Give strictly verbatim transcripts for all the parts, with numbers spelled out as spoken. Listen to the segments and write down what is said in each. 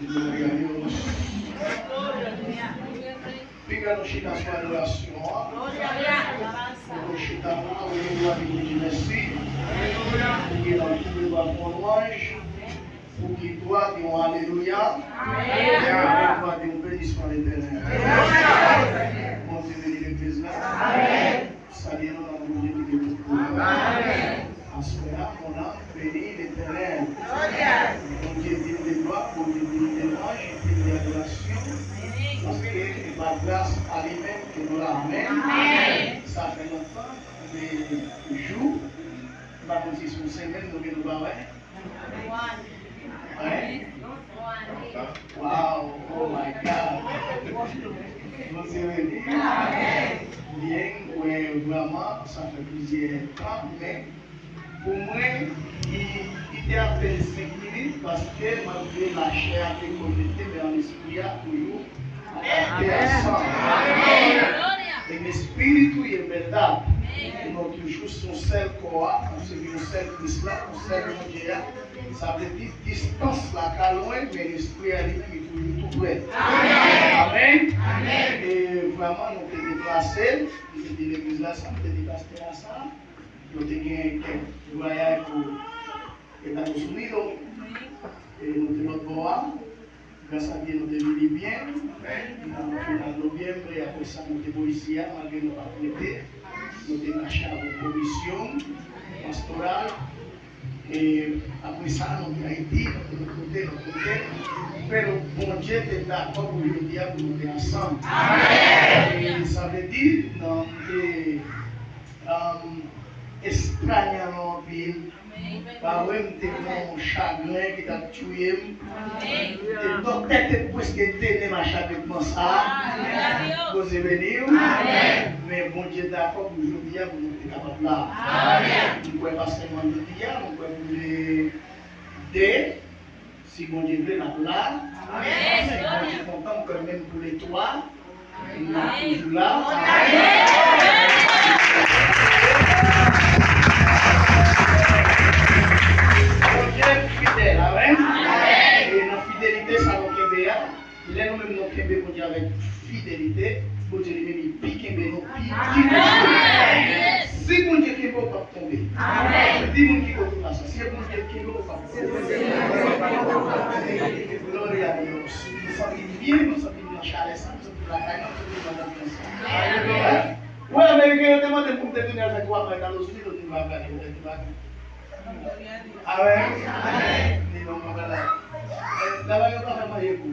Glori a Dios. Piga nou chita sou adorasyon an. Nou chita la, ou gen dwa di Bondye mèsi. Ou gen dwa di yon lwanj. Ou gen dwa di yon alelouya. Ou gen dwa di yon benisman Letènèl. Bondye beni legliz la. Salye nou nan Bondye ki gen tout pouvwa. Aswè a, mon âme bénit l'Éternel. Bondye digne de gloire, Bondye digne de louange, digne de adoration. Paske se pa gras a li menm ke nou la. Amèn. Sa fè lontan, de jou, m pa konn si se yon semèn nou gen nou pa wè. Hein? Wow, oh my God. Bondye beni. Byen, wè, vrèman, sa fè plizyè tan, men pou mwen, li, li te apèn senk minit, paske malgre lachè a te konekte, men an espri a toujou, te ansanm. En espíritu y en verdad. Nou toujou se yon sèl kò a, nou se yon sèl Kris la, yon sèl Bondye a. Sa vle di distans la ka lwen, men lespri a li menm li toujou tou prè. Amèn. E vrèman, nou te deplase, nou te di legliz la sa, nou te di pastè a sa, nou te gen kèk vwayaj pou Estados Unidos, e nou te lòt bò a. Gras a Dye, nou te vini byen. Nou te al novyèm, e apre sa, nou te bò isi a, malgre nou pa t rete. Nou te mache avèk komisyon pastoral. E apre sa, nou te Ayiti, nou te kote, nou kote. Men nou, Bondye te dakò pou jodi a, pou nou te ansanm. E sa vle di, nan, e, um, estranyan nou anpil. Pa vre, m te pran yon chagren ki t ap touye m. M te, doktè te prèske entène m a chak tretman sa a. Bondye beni w. Men Bondye dakò pou jodi a, pou nou te kapab la. M kwè pastè Manlou di a, m kwè pou le de, si Bondye vle, n ap la. Si Bondye kontan, m kwè menm pou le twa. N ap toujou la. Bondye fidèl, amèn. E nan fidelite sa nou kenbe a, lè nou menm nou kenbe Bondye avèk fidelite, Bondye li menm li pi kenbe nou pi, pi toujou. Si Bondye kenbe w, w p ap tonbe. Di moun ki kote w la sa, si Bondye kenbe w, w p ap tonbe. Glòri a Dye. Nou santi n byen, nou santi n nan chalè sa, nou santi n lakay nou, nou santi n nan konfyans la. Alelouya. Wi, Ameriken yo te mande m pou m te vini al fè twa mwa Etazini, yo di m pa prale, yo te di pa. Amèn. Ni non, pa prale. Laba yo pa fè manje pou.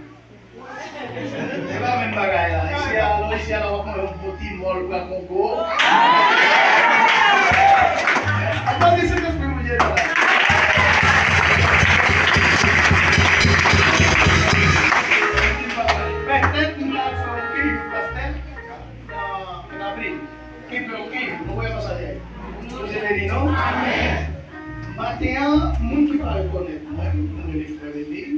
Se pa menm bagay la. Isi a, alò, isi a la, w ap manje yon bon ti mòl bwa kongo. Aplodi Sentespri pou Jezi la. Pètèt nou ta fè yon pi pastè nan, an avril. Kenbe w, kenbe w. Nou wè konsa li ye. Bondye beni nou. Amèn. Maten an, moun ki pa rekonèt mwen, m rele frè Emil.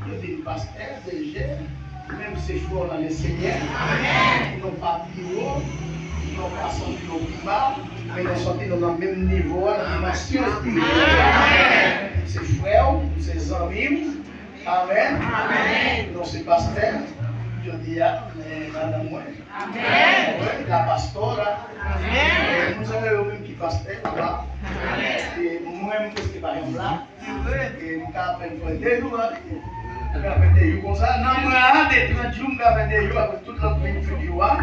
Yo di m pastè, D G, men m se frè w nan Lesenyè. Nou pa pi wo, nou pa santi nou pi ba, men nou santi nou nan menm nivo a, nan dimansyon espirityèl. M se frè w, m se zanmi w. Amèn. Nou se pastè, jodi a, men madanm mwen. Amèn. Wi, la pastora. Amèn. E moun sa yo menm ki pastè, papa. Amèn. E mwen, m prèske pa janm la. E m ka apèn fè de jou, wi. M ka fè de jou konsa. Nan mwa a, de trant jou, m ka fè de jou avèk tout lòt venntuit jou a.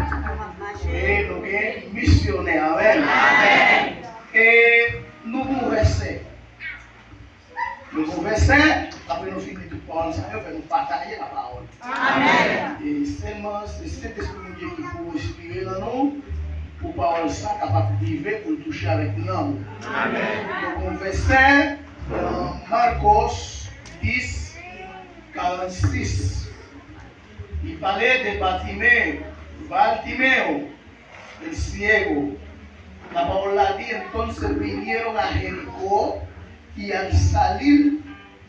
E nou gen misyonè, amèn. Amèn. E nou pou vèsè. Nou pou vèsè, apre nou fini tout pawòl sa yo, fè nou pataje lapawòl. Amèn. E sèlman se Sentespri Bondye ki pou respire nan nou, pou pawòl sa kapab rive pou l touche avèk nanm ou. Amèn. Donk, yon vèsè nan Marcos dix, quarante-six. Li pale de Batime, Bartimeo, el ciego. La palabra di, entonces vinieron a Jericó, y al salir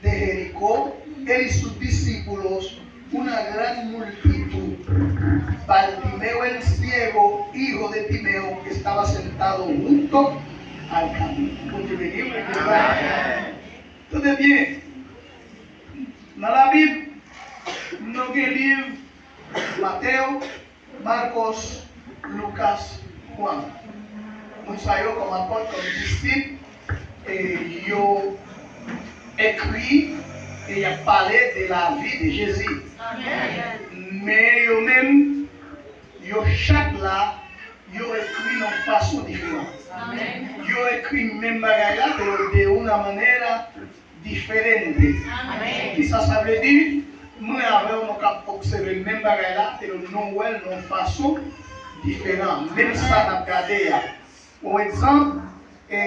de Jericó, él y sus discípulos, una gran multitud. Bartimeo el ciego, hijo de Timeo, que estaba sentado junto al camino. Bondye beni w. Tande byen. Nan Labib, nou gen liv Mateo, Marcos, Lucas, Juan. Moun sa yo kòm apòt, kòm disip, e yo ekri e y ap pale de lavi de Jezi. Men yo menm, yo chak la, yo ekri nan fason diferan. Yo ekri menm bagay la, pero de una manera diferente. Kisa sa vle di? Mwen avè w, nou kab obsève menm bagay la, pero nou wè l nan yon fason diferan. Menm sa n ap gade a. Yon egzanp, e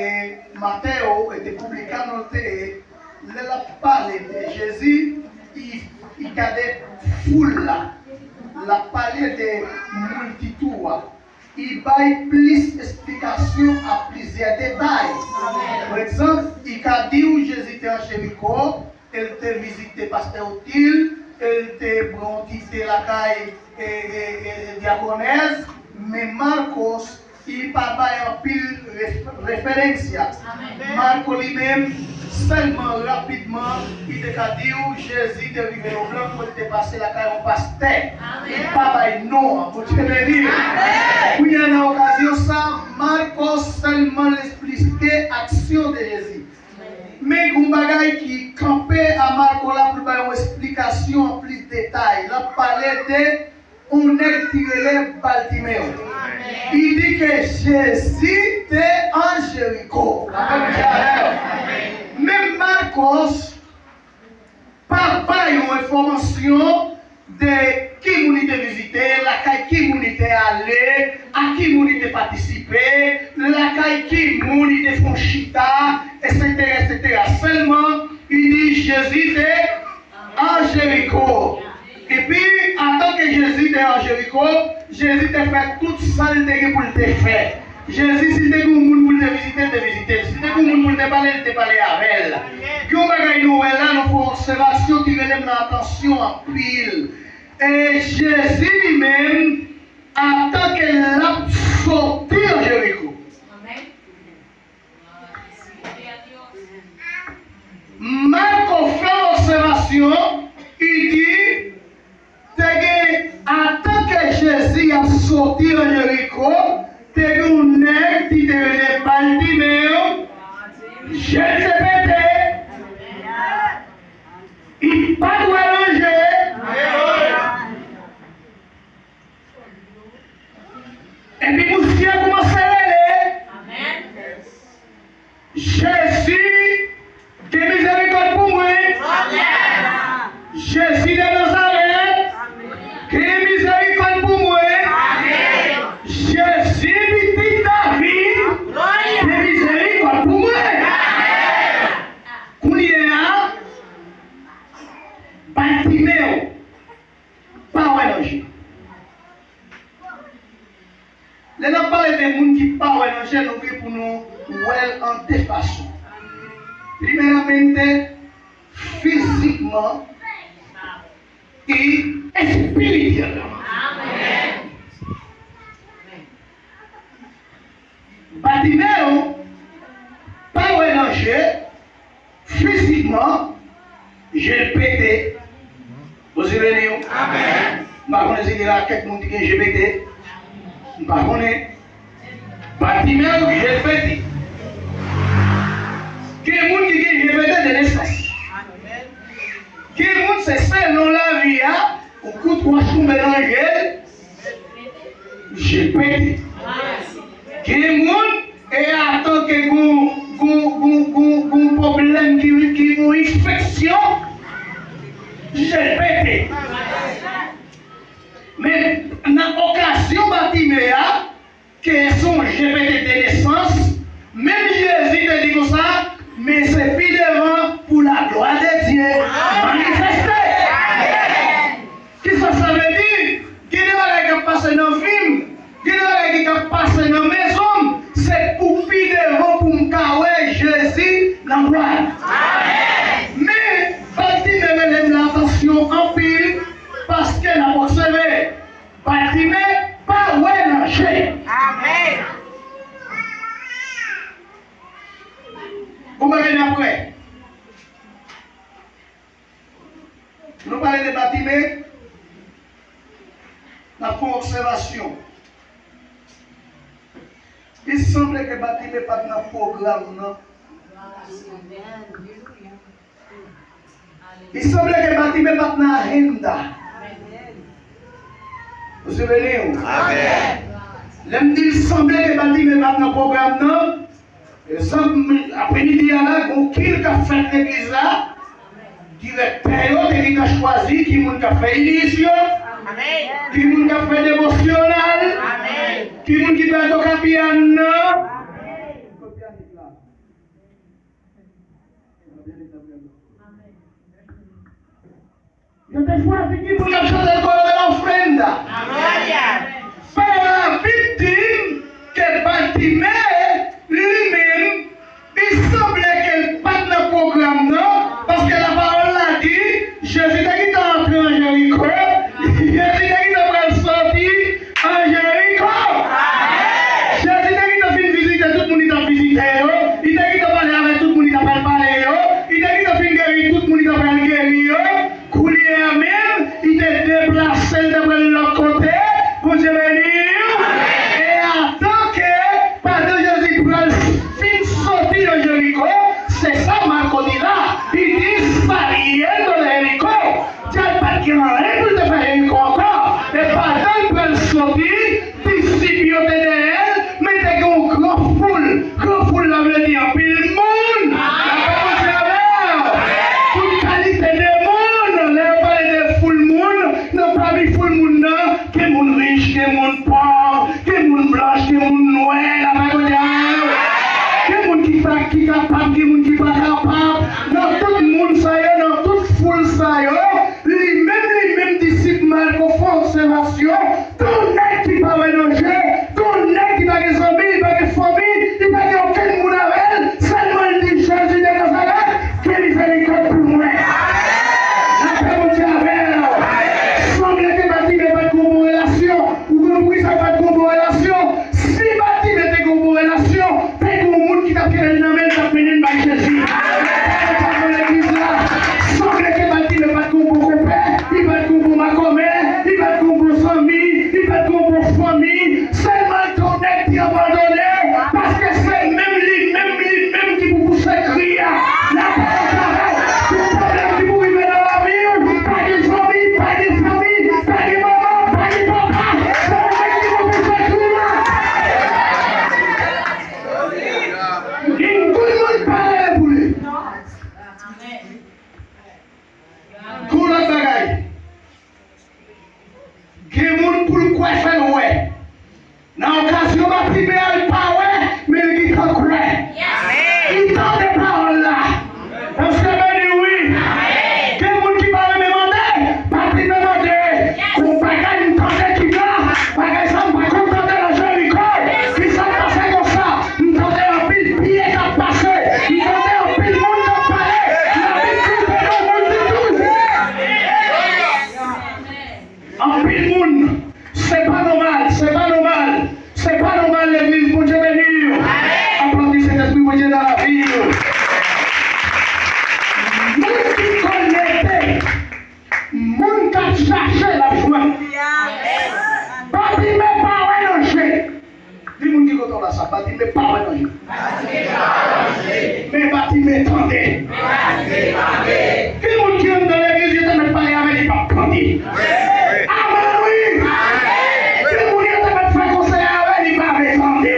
Mateo, e te piblikano l te ye, lè l ap pale de Jezi, li, li gade foul la. L ap pale de miltitou a. Li bay plis esplikasyon a plizyè detay. Pa egzanp, li ka di w Jezi te an Jeriko, e l te vizite pastè Otil, e l te pran yon ti te lakay e, e, e, e dyakònèz, men Marcos, li pa bay anpil ref-, referensia. Marco li menm, sèlman rapidman, li te ka di w Jezi te rive nan blan pou l te pase lakay yon pastè. Li pa bay non an. Bondye beni l. Kounye a, nan okazyon sa, Marcos sèlman l esplike aksyon de Jezi. Men gen yon bagay ki kanpe a Marco la pou l bay yon esplikasyon an plis detay. L ap pale de yon nèg ki rele Baltimeo. Li di ke Jezi te an Jeriko. Men Marcos pa bay yon enfòmasyon de ki moun li te vizite, lakay ki moun li te ale, a ki moun li te patisipe, lakay ki moun li te fè yon chita, etsetera, etsetera. Sèlman, li di Jezi te an Jeriko. Epi, antanke Jezi te an Jeriko, Jezi te fè tout sa l te gen pou l te fè. Jezi, si te gen yon moun pou l te vizite, l te vizite l. Si te gen yon moun pou l te pale, l te pale avè l. Gen yon bagay nou wè la, nou fè yon obsèvasyon ki rele m nan atansyon anpil. E Jezi li menm, antanke l ap soti an Jeriko, Marco fè obsèvasyon, li di, te gen, antanke Jezi ap soti an Jeriko, te gen yon nèg ki te rele Baltimeo, je l te pete, li pa t wè nan je. Epi misye kòmanse rele, Jezi, gen mizerikòd pou mwen. Jezi de Nazarèt, gen mizerikòd pou mwen. Jezi, pitit David, gen mizerikòd pou mwen. Kounye a, Batimeo pa wè nan je. Lè n ap pale de moun ki pa wè nan je, nou gen pou nou wè l an de fason. Primeramente, fizikman e espirityèlman. Batimeo pa wè nan je, fizikman, je l pete. Bondye beni w. M pa konnen si gen la kèk moun ki gen je pete. M pa konnen. Batimeo, je l pete. Gen moun ki gen je pete de nesans. Gen moun se selon lavi a, yon kout wòch tonbe nan je l, je pete. Gen moun, e atanke gon, gon, gon, gon, gon pwoblèm ki, ki gon enfeksyon, je pete. Men nan okazyon Batime a, ke se yon je pete de nesans, menm Jezi te di konsa, men se pi devan pou laglwa de Dye manifeste. Kisa sa vle di? Gen de bagay k ap pase nan vi m, gen de bagay ki k ap pase nan mezon m, se pou pi devan pou m ka wè Jezi nan glwa l. Men, Batime rele m la atansyon anpil, paske n ap obsève. Batime pa wè nan je. Amèn. Bon bagay n ap wè. Nou pale de Batime, n ap fè yon obsèvasyon. Li sanble ke Batime pa t nan pwogram nan. Li sanble ke Batime pa t nan ajanda. Bondye beni w. Amèn. Lè m di l sanble ke Batime pa t nan pwogram nan, egzanp, apremidi a la, gen yon kil k ap fèt legliz la. Direktè yo te gentan chwazi ki moun k ap fè inis yo, ki moun k ap fè devosyonal, ki moun ki pral toka pyano nan. Yo te chwazi ki moun k ap chante koro de la ofrenda. Pè Labib di n ke Batime, li menm, li sanble ke l pa t nan pwogram nan, paske lapawòl la di, Jezi te gentan antre an Jeriko, Jezi te gentan pral soti an Jeriko. Jezi te gentan fin vizite tout moun li t ap vizite yo, li te gentan pale avèk tout moun li t ap pral pale yo, li te gentan fin geri tout moun li t ap pral geri yo. Kounye a menm, li te deplase, li te pral lòt kote. Bondye beni w. E atanke, pandan Jezi pral fin soti nan Jeriko, se sa Mak di la, li di, saliendo de Jeriko. Dyab pa t gen anyen pou l te fè Jeriko ankò. E pandan l pral soti, disip yo te dèyè l, men te gen yon gran foul. Gran foul la vle di anpil moun. Lapè Bondye avè w. Tout kalite de moun. Lè yo pale de foul moun, nan pami foul moun nan, gen moun rich, gen moun pòv, gen moun blanch, gen moun nwè. Lapè Bondye avè w. Gen moun ki pa, ki kapab, gen moun ki pa kapab. Nan tout moun sa yo, nan tout foul sa yo, li menm, li menm, disip Mak fè obsèvasyon, tou nèg ki pa wè nan je, tou nèg ki pa gen zanmi, li pa gen fanmi, li pa gen okenn moun avè l, sèlman l di, Jezi de Nazarèt, gen mizèrikòd pou mwen. Lapè Bondye avè w. Sanble ke Batime pa t gen yon bon relasyon. Ou konn poukisa pa t gen yon bon relasyon? Si Batime te gen yon bon relasyon, te gen yon moun ki t ap kenbe l nan men l, t ap mennen l bay Jezi. Pandan legliz la, sanble ke Batime pa t gen yon bon konpè, li pa t gen yon bon makòmè, li pa t gen yon bon zanmi, li pa t gen yon bon fanmi. Sèlman l te yon nèg ki abandone, paske se menm li menm, li menm ki pou pouse kri a. Lapè Bondye avè w. Tout pwoblèm ki pou rive nan lavi w, pa gen zanmi, pa gen fanmi, pa gen manman, pa gen papa. Se ou menm ki pou pouse kri a. Gen tout moun pale pou li. Gon lòt bagay. Gen moun pou l kwè fè l wè. Nan okazyon Batime a, l pa wè, men li gentan kwè. Li tande pawòl la. Bondye beni w, wi. Gen moun ki pa renmen mande, Batime mande. Gon bagay m tande ki la, bagay sa m pa konn tande nan Jeriko. Kisa k pase konsa? M tande anpil pye k ap pase. M tande anpil moun k ap pale. Labib di w te gen yon miltitid. Anpil moun. Se pa nòmal, se pa nòmal. Se pa nòmal, legliz. Bondye beni w. Aplodi Sentespri Bondye nan lavi w. Moun ki konekte, moun k ap chache, l ap jwenn. Batime pa wè nan je. Di moun ki kote w la sa, Batime pa wè nan je. Men Batime tande. Gen moun ki anndan legliz, yo te mèt pale avè l, li p ap tande. Amèn, wi. Gen moun yo te mèt fè konsèy avè l, li pa vle tande.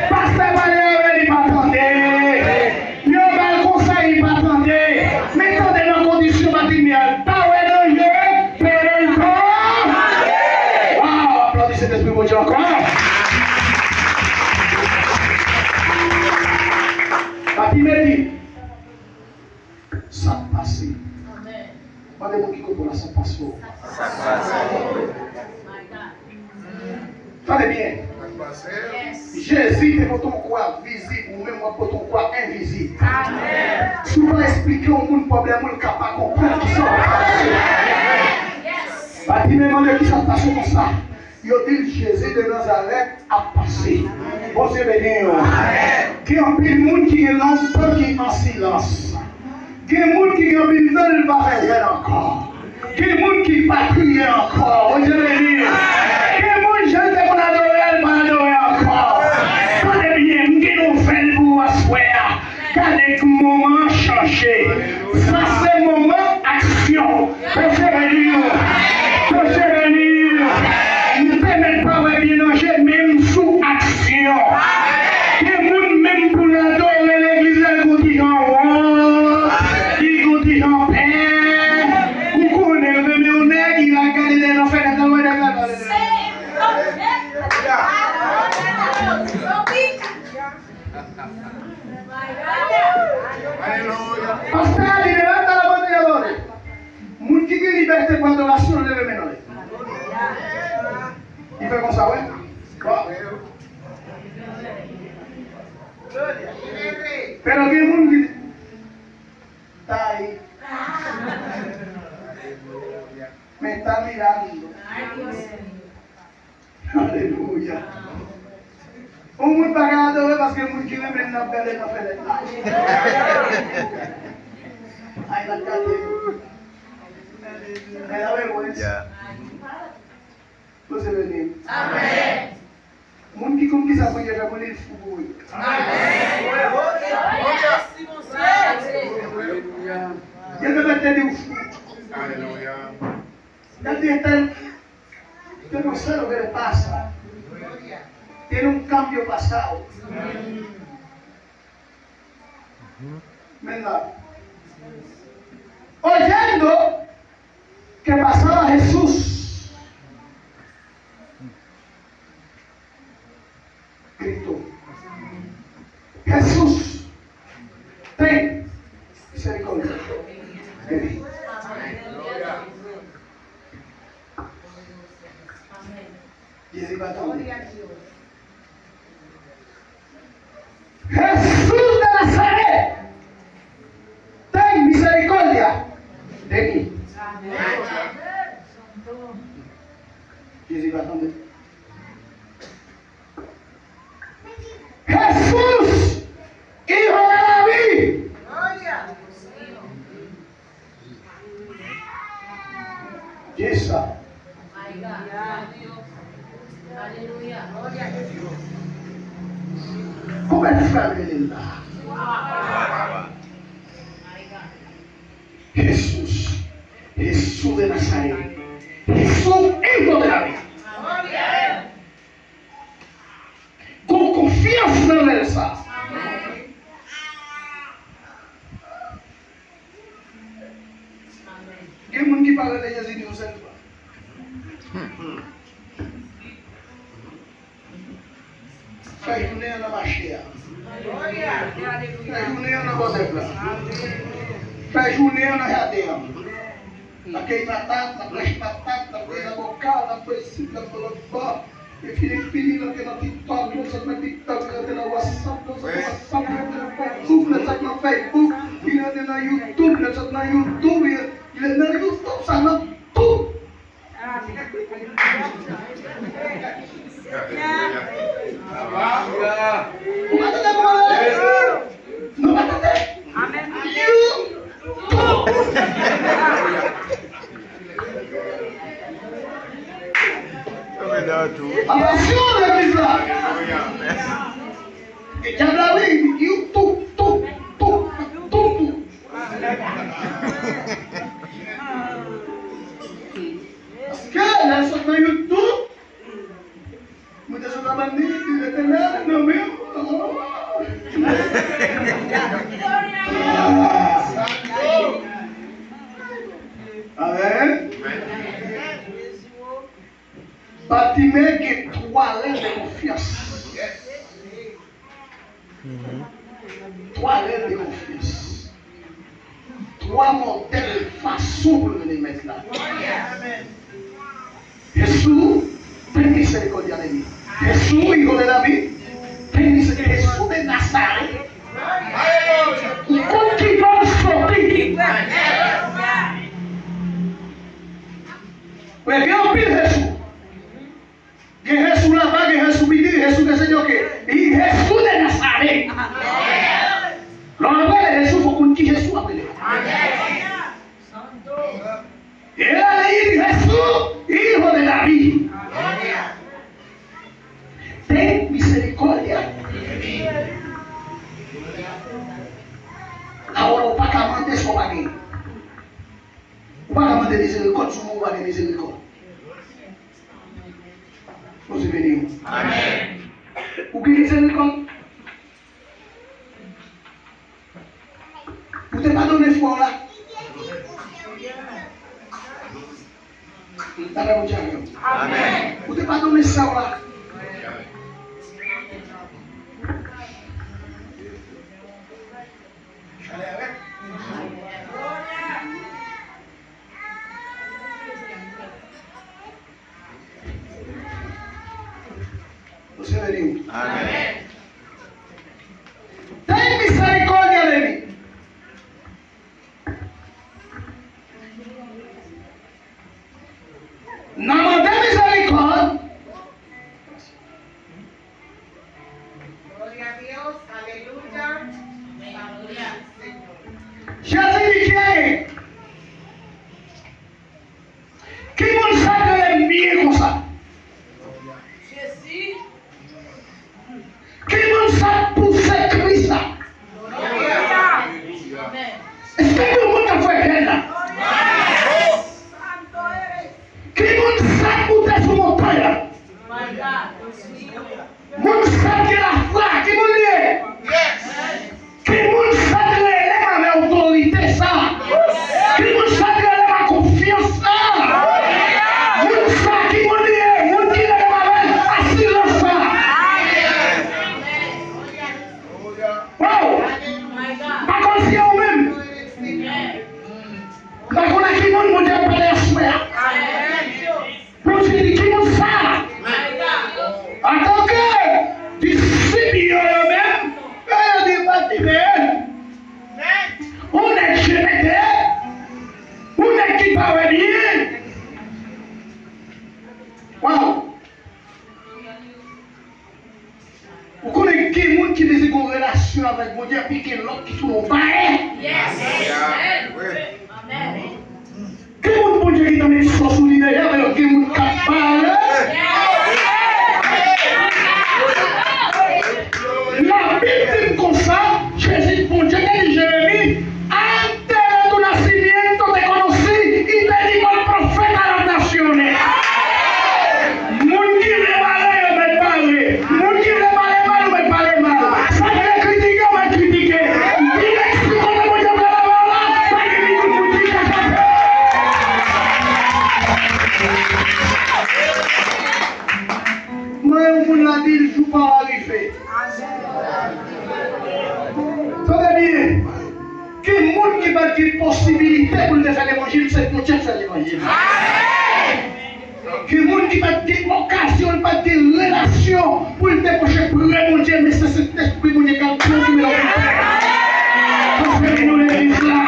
Pastè pale avè l, li pa tande. Yo ba l konsèy, li pa tande. Men tande nan kondisyon Batime a, l pa wè nan je, men l pa. Waw, aplodi Sentespri Bondye ankò. Batime di, sa k pase? Mande moun ki kote w la, sa k pase w? Tande byen. Jezi te pote yon kwa vizib, ou menm w ap pote yon kwa envizib. Si w pa esplike yon moun pwoblèm ou, l ka pa konprann kisa w ap pase. Batime mande kisa k pase konsa. Yo di l Jezi de Nazarèt ap pase. Bondye beni w. Gen anpil moun ki gen lontan ki an silans. Gen moun ki gen anpil tan, li pa fè jèn ankò. Gen moun ki pa priye ankò. Bondye beni w. Gen moun, jan l te konn adore a, li pa adore ankò. Tande byen, m gen nouvèl pou ou aswè a. Gade k moman an chanje. Sa se moman aksyon. Bondye beni w. Bondye beni w. M te mèt pa wè byen nan je, men m sou aksyon. Gen moun menm pou l adore legliz la, l gon ti jan wont, li gon ti jan pè. Ou konnen l renmen yon nèg, li al gade dèyè nan fenèt la, l wè nèg la. Pastè a di demen, m ta la pote yon lòt. Moun ki gen libète pou adorasyon, leve men nan lè. Li fè konsa, wè. Bon. Pè nan gen moun ki tay. Men tan li la li. Alelouya. Yon moun pa ka adore paske moun ki renmen l ap gade nan fenèt la. Ay, l ap gade. Alelouya. Bondye beni. Amèn. Moun ki konn kisa Bondye fè pou li, l fou pou li. Amèn. Alelouya. Bondye te mèt te di w fou. Alelouya. Gade entèl, te nan sèl ou rele pasa. Te nan kam yo pasa ou. Men la. Oyendo, ¿qué pasaba Jesús? Cristo. Jesús, ten misericordia de mí. Jezi pa tande. Jesús de Nazaret, ten misericordia de mí. Jezi pa tande. Jesús, Hijo de David. Jesa. Kòman frè rele la? Jesús. Jesús de Nazaret. Jesús, Hijo de David. Gon konfyans nan rèl sa. Gen moun ki pa rele Jezi ni yon sèl fwa. Fè jounen an nan mache a. Fè jounen an nan bò zèb la. Fè jounen an nan jaden an. N ap kèy patat, n ap rache patat, n ap kouye zaboka, n ap kouye sik, n ap fè lòt bò. Epi li fini, l antre nan TikTok, lòt sot nan TikTok, li rantre nan WhatsApp, lòt sot nan WhatsApp, li rantre nan Facebook, lòt sot nan Facebook, li rantre nan YouTube, lòt sot nan YouTube, li, li nan YouTube, sa nan tout. Ou pa tande kòman l rele? Nou pa tande? Amèn. You. Atansyon, legliz la. E dyab la, wi, you tou, tou, tou, tou, tou. Paske lè l sot nan YouTube, mwen te sot nan bann li, li rete la, nan men m. Amèn. Batime gen twa rèl de konfyans. Twa rèl de konfyans. Twa modèl fason pou l rele Mèt la. Jesús, ten misericordia de mí. Jesús, Hijo de David, ten misericordia. Jesús de Nazaret. Ou konn ki bò l soti. Men gen anpil Jesús. Gen Jesús laba, gen Jesús piti, Jesús ke se yo ke. Li Jesús de Nazaret. Lè w ap rele Jesús, fòk ou konn ki Jesús w ap rele. Ten misericordia. Ahora, ou pa ka mande sa w pa gen. Ou pa ka mande mizerikòd sou moun ou pa gen mizerikòd. Bondye beni w. Amèn. Ou gen mizerikòd? Ou te padone frè w la? Dapre Bondye avè w. Amèn. Ou te padone sè w la? Bondye beni w. Amèn. Ten misericordia de mí. N a mande mizerikòd. Gloria a Dios, aleluya. Jezi di ki moun sa k rele m byen konsa? Jezi. Ki moun sa k pouse Kris la? Èske gen moun k ap fè grenn la? Ki moun sa k moute sou montay la? Moun sa k gen lafwa, ki moun li ye? Ki moun sa k rele avè otorite sa? Ki moun sa k rele avè konfyans sa? Moun sa, ki moun li ye? Moun ki rele avè asirans sa? Wow! Pa konn si e ou menm. Pa konn a ki moun Bondye ap pale aswè a. Bondye di, ki moun sa? Antanke disip yo, yo menm, yo di, Batime, ou nèg je mete, ou nèg ki pa wè byen. Wow! Ou konnen gen moun ki bezwen gen yon relasyon avèk Bondye, epi gen lòt ki sou yon bagay. Yes. Amen. Gen moun Bondye gentan met sò sou li deja, men gen moun k ap pale. Labib di n konsa, Jezi, Bondye te di Jeremi, Antes de tu nacimiento te conocí y te di por profeta a las naciones. Moun ki vle bare yo mèt bare. Moun ki vle pale mal yo mèt pale mal. Sa k vle kritike yo mèt kritike. Direksyon kote Bondye vle lave w la, pa gen limit pou di kaka. Mwen yon moun la di l jou pa w a rive. Tande byen. Gen moun ki pa t gen posibilite pou l te fè levanjil, se Bondye k fè levanjil. Gen moun ki pa t gen okazyon, li pa t gen relasyon pou l te pwoche pre Bondye, men se Sentespri Bondye k ap pran ki mete l an. Paske nou legliz la.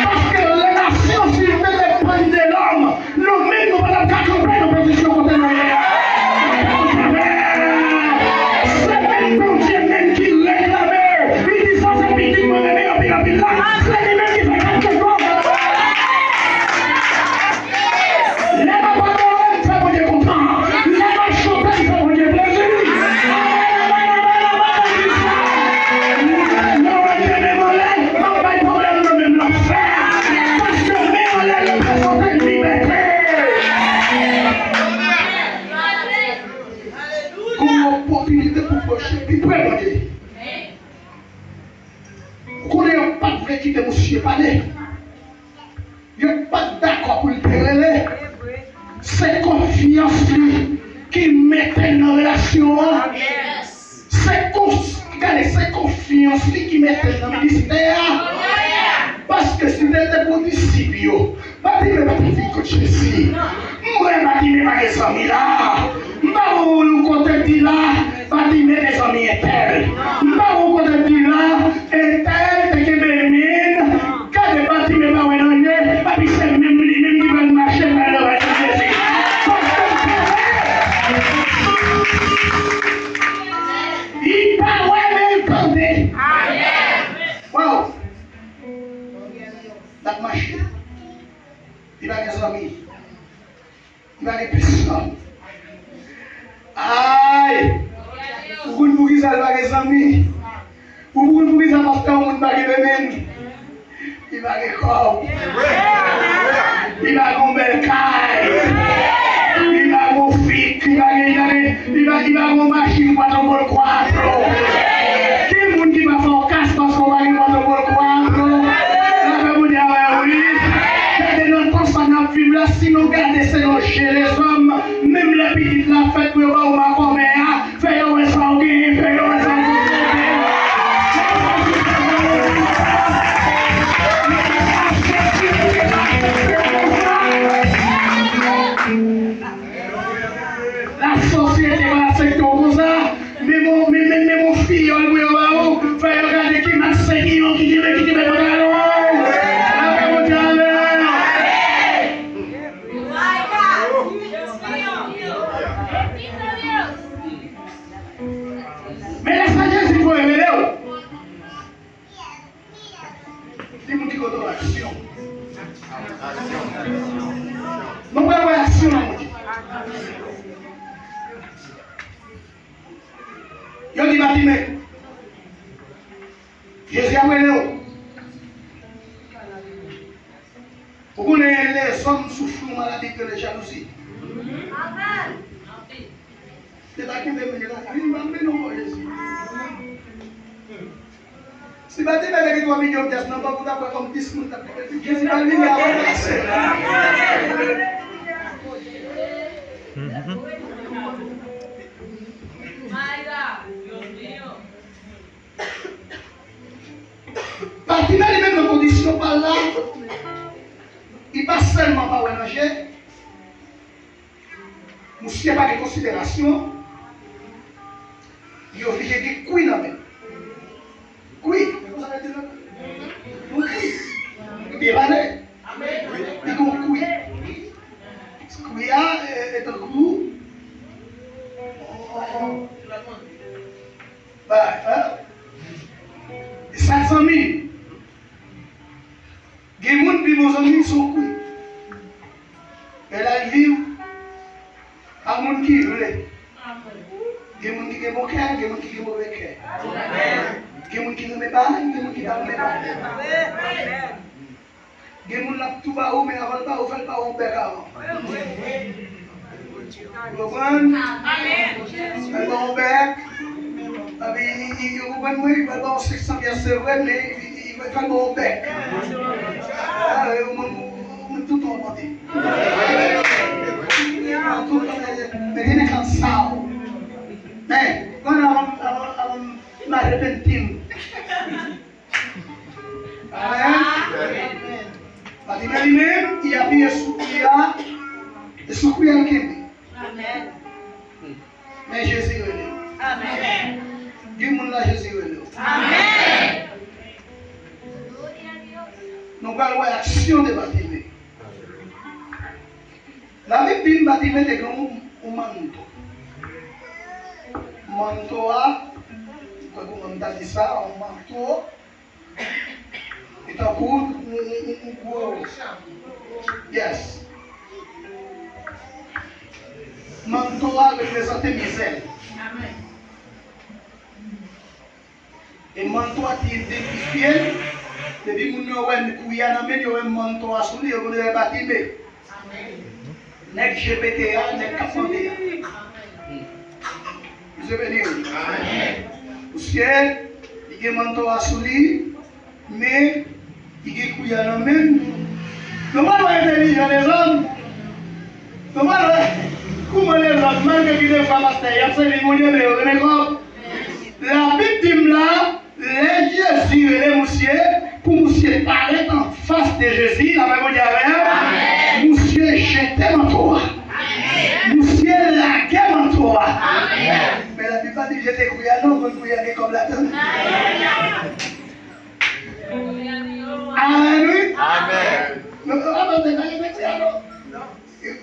Paske relasyon, si l te depann de lòm, nou menm, nou pa t ap ka kanpe nan pozisyon kote nou ye a. Se menm Bondye menm ki reklame, li di, "Sa se pitit mwen renmen anpil, anpil la." Se li menm ki fè kalkil kò. Lè m ap adore, m fè Bondye kontan. Lè m ap chante, m fè Bondye plezi. Amèn, amèn, amèn, amèn, legliz la. Lè w wè m te menm anlè, m ap bay pwoblèm nan menm lanfè. Paske men anlè reprezante libète. Gon opòtinite pou pwoche pi pre Bondye. Ou konnen yo pa t vle kite misye pale. Yo pa t dakò pou l te rele. Se konfyans li ki mete l nan relasyon an. Se konf-, gade, se konfyans li ki mete l nan ministè a. Paske si l te pou disip yo, Batime pa t vin kot Jezi. M wè Batime pa gen zanmi la. M pa wè yon kote di la, Batime te zanmi entèl. M pa wè yon kote di la, entèl te kenbe men. Gade, Batime pa wè nan je, epi se menm li menm ki pral mache nan lè Jezi. Paske li pa wè, men li tande. Wow! L ap mache. Li pa gen zanmi. Li pa gen pèsonn. Ay! Ou konn poukisa li pa gen zanmi? Ou konn poukisa pastè yon moun pa gen demen? Li pa gen kòb. Li pa gen yon bèl kay. Li pa gen yon fik. Li pa gen, li pa gen, li pa, li pa gen yon machin kwatro por kwatro. Ki moun ki pa fè w kas paske w pa gen kwatro por kwatro? Lapè Bondye avè w, wi. Gade nan tan sa n ap viv la, si nou gade selon je lezòm, menm lè pitit la fèt pou yo ba w makòmè a, fè yo wè sa w genyen, fè yo wè sa w posede. Lasosyete pa aksepte w konsa. Menm yon, menm, menm, menm yon fiyòl pou yo ba ou, fè yo gade ki mak segiyon ki kenbe, ki kenbe pantalon an. Lapè Bondye avè w. Men lè sa Jezi pou revele w. Li pou di kote w aksyon. Nou pral wè aksyon nan Bondye. Yo di Batime, Jezi ap rele w. Ou konnen lèzòm soufri yon maladi ki rele jalouzi. Yo ta kenbe m, yo ta di, "Vin, ban m mennen w bò Jezi." Si Batime te gen twa milyon pyès nan bank, ou t ap wè kòm dis moun t ap kenbe l. Jezi pa vini avan l pase. Batime li menm nan kondisyon pa l la, li pa sèlman pa wè nan je, misye pa gen konsiderasyon, li oblije gen kwi nan men l. Kwi, se konsa yo di l? Yon kwi. Li byen pale. Li gon kwi. Kwi a, e, e tankou, bay, hein? E sa zanmi. Gen moun pi bon zanmi l se yon kwi. Men l al viv ak moun ki vle. Gen moun ki gen bon kè, gen moun ki gen move kè. Gen moun ki renmen bay, gen moun ki pa renmen bay. Gen moun l ap tou ba ou, men avan l ba ou, fè l ba ou bèk avan. Ou konprann? Fè l ba ou bèk. Epi, ou konprann mwen, fè l ba ou senk san pyès, se vre, men fè l ba ou bèk. Ah, ou menm, ou menm tout ou mande. Tout ou mande, men gen nèg k ap sa ou. Men, konn avan, avan, avan m arepenti m. Amèn. Batime li menm, li apiye sou kwi a, e sou kwi a l kenbe. Amèn. Men Jezi rele l. Amèn. Di moun la Jezi rele w. Amèn. Nou pral wè aksyon de Batime. Labib di n Batime te gen yon, yon manto. Manto a, m kwè kòman m ta di sa, yon manto. E tankou yon, yon, yon, yon gwo. Yes. Manto a reprezante mizè l. E manto a te idantifye l. Depi moun yo wè kwi a nan men l, yo wè manto a sou li, yo konnen se Batime. Nèg G P T a, nèg k ap mande a. Misye beni wi. Misye, li gen manto a sou li, men li gen kwi a nan men l. Nou pa wè entèlijan lezòm. Nou pa wè kouman lezòm, malgre ki defwa pastè, y ap sèvi Bondye, men yo renmen kòb. Labib di m la, lè Jezi rele misye, pou misye parèt anfas de Jezi, lapè Bondye avè l, misye jete manto a. Misye lage manto a. Men Labib pa di l jete kwi a non, konn kwi a gen kòb ladan l. Amèn, wi. Amèn. Non, non, non, non, non, non, non.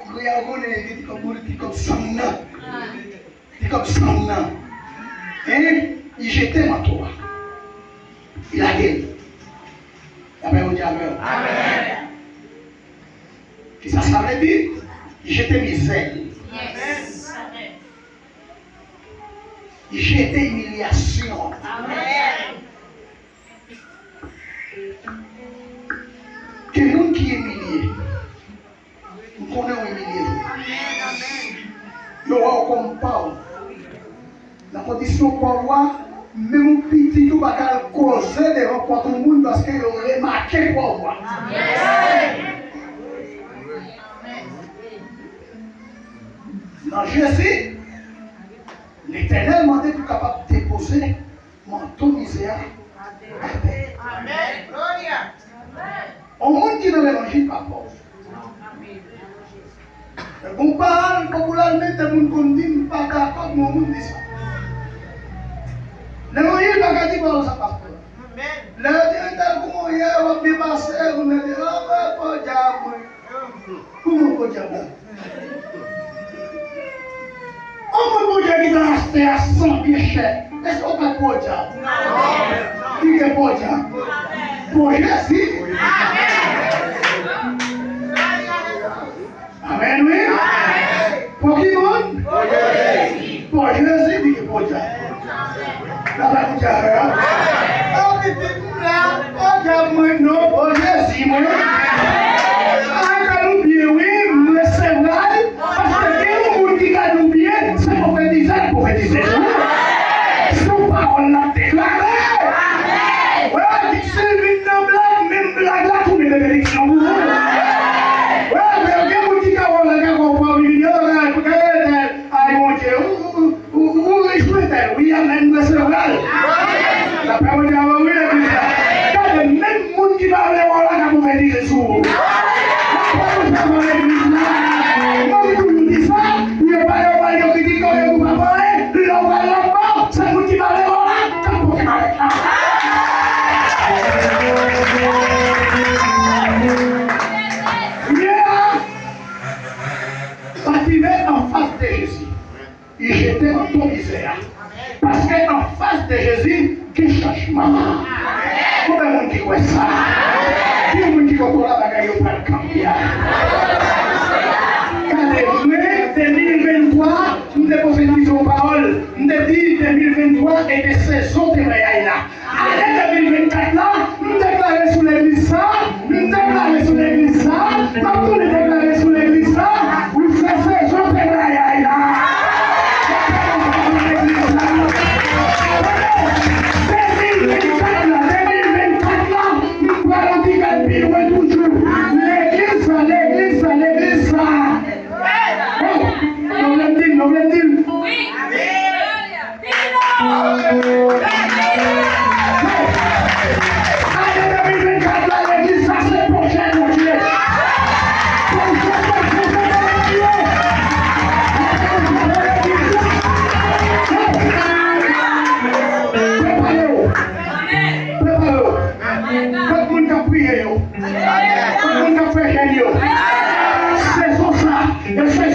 Kwi a, ou konnen, li te kòm, li te kòm sanm nan. Li kòm sanm nan. Hein? Li jete manto a. Li lage l. Lapè Bondye avè w. Amèn. Kisa sa vle di? Jete mizè. Jete imilyasyon. Gen moun ki imilye. M konnen w imilye tou. Yo wè w kòm pa w. Nan kondisyon pa w a, menm yon pitit ou pa ka al koze devan pòt yon moun paske yo remake pa w a. Nan Jezi, Letènèl mande pou kapab depoze manto mizè a atè. On moun ki nan levanjil pa pòv. Bon, pawòl popiral, men de moun konn di, m pa dakò ak moun di sa. Levanjil pa ka di pawòl sa, pastè. Lè yo di entèl kouman w ye, w ap byen pase, moun nan di, ah, ben, podyab mwen. Kouman podyab la? On moun Bondye ki ta achte a san byen chè, èske w pa podyab? Li gen podyab. Pou Jezi. Amèn, wi. Pou ki moun? Pou Jezi, li gen podyab. N ap akoute avè a. An pitit m la, podyab mwen non, pou Jezi mwen. Ay, ka nou byen wi, m resevwa l, paske gen yon moun ki ka nou byen, se pwofetizè l pwofetize sou ou. Se yon pawòl l ap deklare. Wè, si l vin nan blag, menm blag la tounen benediksyon pou ou. Wè, men gen moun ki ka wè w la, ka wè w pran videyo, la, pou gade, ay, Bondye, ou, ou, ou, ou, ou rich, mwen tèl, wi, amèn, mwen se vre. Lapè Bondye avè w, wi, legliz la. Gade, menm moun ki pa vle wè w la, ka pwofetize sou ou. Lapè Bondye avè w, legliz la. Mwen, m toujou di sa, yo pa, yo pa, yo kritike w, yo di w pa pale, lè w pral lakmò, se moun ki pa vle wè w la, k ap pote malèt la. Yeah! Batimè anfas de Jezi, li jete manto mizè a. Paske anfas de Jezi, gen chanjman. Konbyen moun ki kwè sa? Ki moun ki kontan la bagay yo pral kanpe a? Gade, mwen, de mil venntwa, m te pwofetize yon pawòl. M te di de mil venntwa e de sezon temwayaj la. Ane de mil vennkat la, m deklare sou legliz sa, m deklare sou legliz sa, m ap tounen deklare sou legliz sa, ou fè sezon temwayaj la. De mil vennkat la, de mil vennkat la, m pral anpil pi lwen toujou. Legliz sa, legliz sa, legliz sa. Oh, nou vle m di l, nou vle m di l. Wi. Wi. Ane de mil vennkat la, legliz sa se pwojè Bondye. Pwojè, pwojè, pwojè Bondye. Prepare w. Prepare w. Kot moun k ap priye yo? Kot moun k ap fè jèn yo? Sezon sa, se